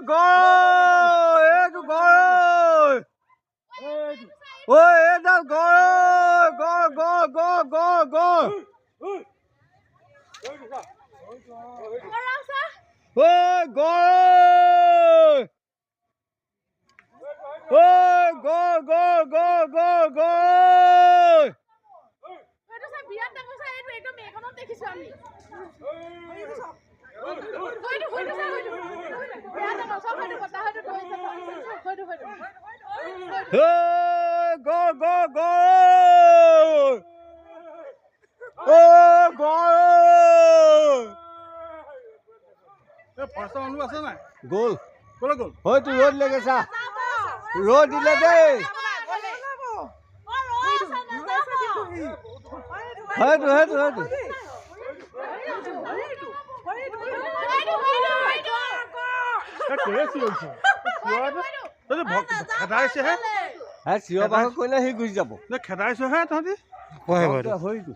গড়, এইটো গড়। ঐ, এইডাল গড়, গড়, গড়, গড়, গড়, গড়। ঐ গড়, ঐ গড়, গড়, গড়, গড়, গড়। বিৰাট ডাঙৰ চাই এইটো। একদম এইখনত দেখিছো আমি। হয়তো হয়তো চা, হয়তো বিৰাট ডাঙৰ চব। হয়তো বতাহ, হয়তো ধৰিছে। হয়তো হয়তো। ঐ গড়, গড়, গড়, ঐ গড়। ফৰেষ্টৰ মানুহ আছে নাই? গ'ল। ক'লৈ গ'ল? হয়তো ৰ'দ লাগে চা, ৰ'দ দিলে দেই। হয়তো হয়তো হয়তো। কেলে চিঞৰিছে? খেদাইছেহে। হে, চিঞৰ বাখৰ কৰিলে সি গুচি যাব। খেদাইছেহে তহঁতি। হয়তো।